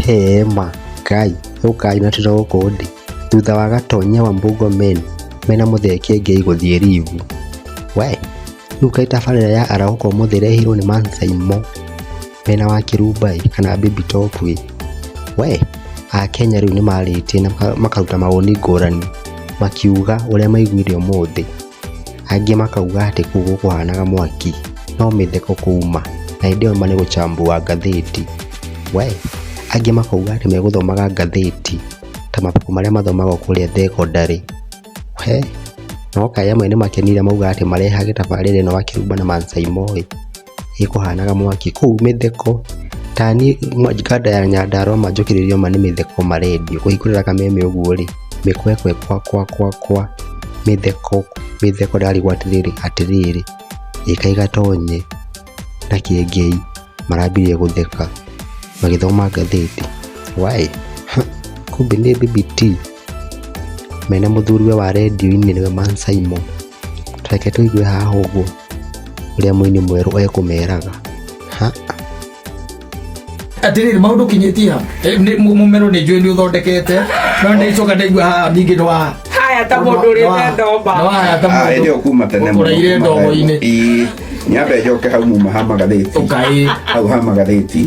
Hema Ngai ũkai na twĩra gũkũ ndĩ thutha wa Gatonya wa Murkomen mena Muthee Kiengei gũthiĩ rivu. We rĩu kaĩ tabarĩra ya arahũka ũmũthĩ ĩrehirwo nĩ Mansaimo mena wa Kĩrumba ĩ kana Baby Top ĩ. We Akenya rĩu nĩmarĩtie na makaruta mawoni ngũrani makiuga ũrĩa maiguire ũmũthĩ. Angĩ makauga atĩ kũu gũkũhanaga mwaki no mĩtheko kuma na hĩndĩ ĩyo ma nĩ gũchambua ngathĩti. We angĩ makauga atĩ megũthomaga ngathĩti ta mabuku marĩa mathomagwo kũrĩa thekondarĩ. He no kaĩ amwe nĩmakenire mauga atĩ marehage tabarĩra ĩno Wakĩrumba na Mansaimo ĩ ĩkũhanaga mwaki kũu mĩtheko ta niĩ nganda ya Nyandarua manjũkĩrĩrio ma nĩ mĩtheko marendio kũhingũrĩra kameme ũguo rĩ mĩkwekwe kwa kwa kwa kwa mĩtheko mĩtheko ndarigwo atĩrĩrĩ atĩrĩrĩ ĩ kaĩ Gatonye na Kĩengei marambirie gũtheka magĩthoma ngathĩti why kumbe nĩ Baby T mena mũthuriwe wa rendio-inĩ nĩwe Mansaimo. Reke tũigue haha ũguo ũrĩa mũini mwerũ ekũmeraga ha. Atiriri maundu kinyĩtie ha mũmero nĩ njũĩ nĩ ũthondekete no nĩ icoka ndaigua haha ningĩ nĩ wa Haya ta mũndũ ũrĩte ndomba. Nĩ wahaya ta Ah, mũndũ ĩndĩ kuma tene mũno, ũkũrĩire kuma ndogo-inĩ. Ĩĩ. Nyambe njoke hau muma ha magathĩti. Ũkaĩ. Hau ha magathĩti.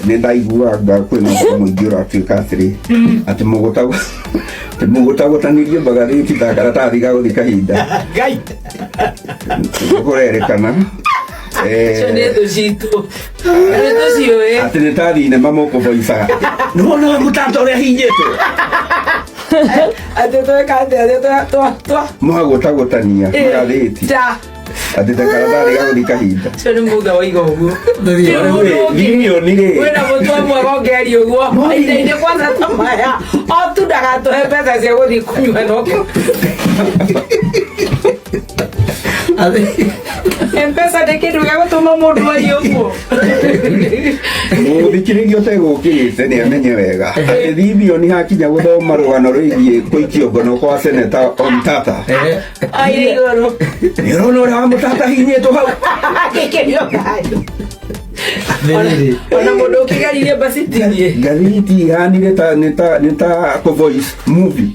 Nĩ ndaiguaga kwĩna ũhoro mũingĩ ũratuĩka atĩrĩ atĩ mũgũtagũtanirie magathĩti ta karatathi ga gũthiĩ kahinda. Ngai. Kũrerĩkana. Icio nĩ thũ citũ. Nĩ tũciũĩ. Atĩ nĩ ta thinema mũkũboicaga. Nĩwona mũtata ũrĩa hinyĩtwo. Atĩ tweka atĩa atĩ twa twa twa. Mũgagũtagũtania magathĩti. Ta. Atĩ ta karatathi ga gũthiĩ kahinda. Ũcio nĩ mũga waiga ũguo. Tũthiĩ. Thimioni rĩ. Kwĩna mũtwe mwega ũngĩaria ũguo. Mahinda-inĩ kwanza ta maya. O tu ndagatũhe mbeca cia gũthiĩ kũnyua noke. Mpesa nĩ kĩndũ gĩa gũtũma mũndũ arie ũguo. Mũthikĩrĩria ũtegũkĩrĩte nĩ amenye wega atĩ Thimioni hakinya gũthoma rũgano rwĩgiĩ gũikio ngono kwa seneta Omtata. Aire igũrũ. Nĩ ũrona ũrĩa wa mũtata hinyĩtwo hau. Gĩkĩrio thayũ. Atĩrĩrĩ. Ona mũndũ ũkĩgeririe mbacitirie. Ngathĩti ihanire ta nĩ ta nĩ ta kũ voice movie.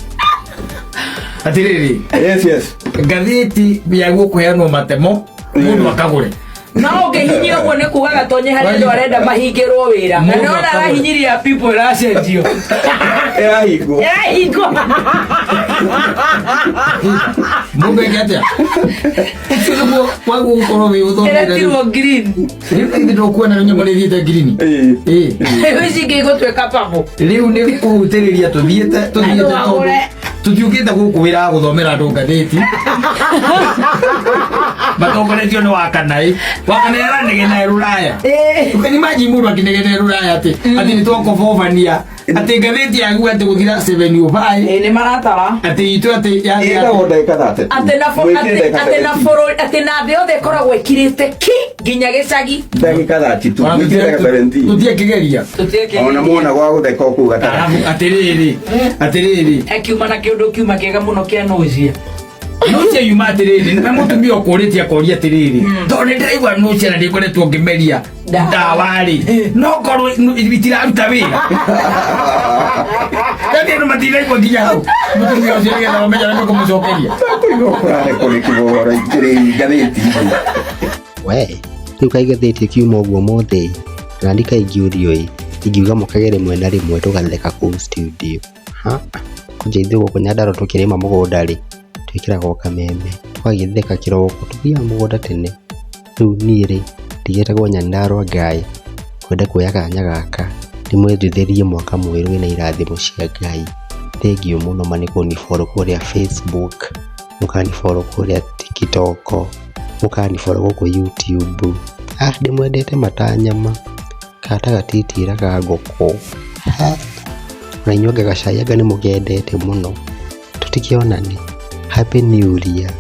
Atĩrĩrĩ. Yes, yes. Ngathĩti ya gũkũheanwo matemo mũndũ akagũre. No ũngĩhinyia ũguo nĩ kuga Gatonye harĩ andũ arenda mahingĩrwo wĩra. Na Mũndũ nĩwona akagũra. arahinyiria people ĩracenjio. Ĩrahingwo. Ĩrahingwo. Mũndũ eke atĩa? Ũcio nĩguo waguo gũkorwo wĩ ũthomete rĩu. Ĩretirwo green. Rĩu nĩ ndũkuona nyamũ nĩ ĩthiĩte green. Ĩĩ. Ĩĩ. Rĩu ici ingĩ igũtuĩka purple. Rĩu nĩ kũhutĩrĩria tũthiĩte tũthiĩte Andũ tondũ agũre. tũtiũkĩte gũkũ wĩra wa gũthomera andũ ngathĩti matongoretio nĩ wakanaĩ wakanaĩ aranegena e rũraya. Can you imagine mũndũ akĩnegena e rũraya atĩ atĩ nĩ twakobobania atĩ ngathĩti yaku atĩ gũthira 7:05 Ĩĩ nĩ maratara. atĩ itũ atĩ yathi Ĩtagwo ndagĩka 32. Atĩ na Mwĩkĩre ndagĩka atĩ na 32. bũrũri atĩ na thĩ yothe ĩkoragwo ĩkirĩte ki nginya gĩcagi. Ndagĩka 32. Mwĩkĩre ndagĩka 17. tũtiakĩgeria. Ona muona gwa gũtheka o kũu gatagatĩ. Arabu atĩrĩrĩ atĩrĩrĩ Akiuma na kĩũndũ kiuma kĩega mũno kĩa nũcia. Nũcia yuma atĩrĩrĩ na mũtumia ũkũrĩtie akoria atĩrĩrĩ tondũ nĩ ndĩraigua nũcia na ndĩkoretwo ngĩmeria ndawa rĩ no korwo itiraruta wĩra Yaani andũ matiraigua nginya hau mũtumia ũcio nĩgetha mamenye ũrĩa mekũmũcokeria. Kũigua kũrarekwo nĩ kĩbohoro ikĩrĩ ngathĩti. We rĩu kaĩ ngathĩti ĩkiuma ũguo ũmũthĩ na niĩ kaĩ ingĩũrio ĩ ingiuga mũkage rĩmwe na rĩmwe tũgatheka kũu studio. Ha kwanja ithuĩ gũkũ Nyandarua tũkĩrĩma mũgũnda rĩ twĩkĩraga o kameme tũgagĩtheka kĩroko tũthiaga mũgũnda tene. Rĩu niĩ rĩ ndigĩtagwo Nyandarua Ngai ngwenda kuoya kanya gaka ndĩmwenjithĩrie mwaka mwerũ wĩna irathimo cia Ngai. Thengiũ mũno ma nĩ kũni follow kũrĩa Facebook, mũkani follow kũrĩa TikTok, mũkani follow gũkũ YouTube. Ah ndĩmwendete mata nyama kata gatitira ga ngũkũ. Na inyuĩ anga gacai anga nĩ mũkendete mũno. Tũtikĩonane. Happy New Year.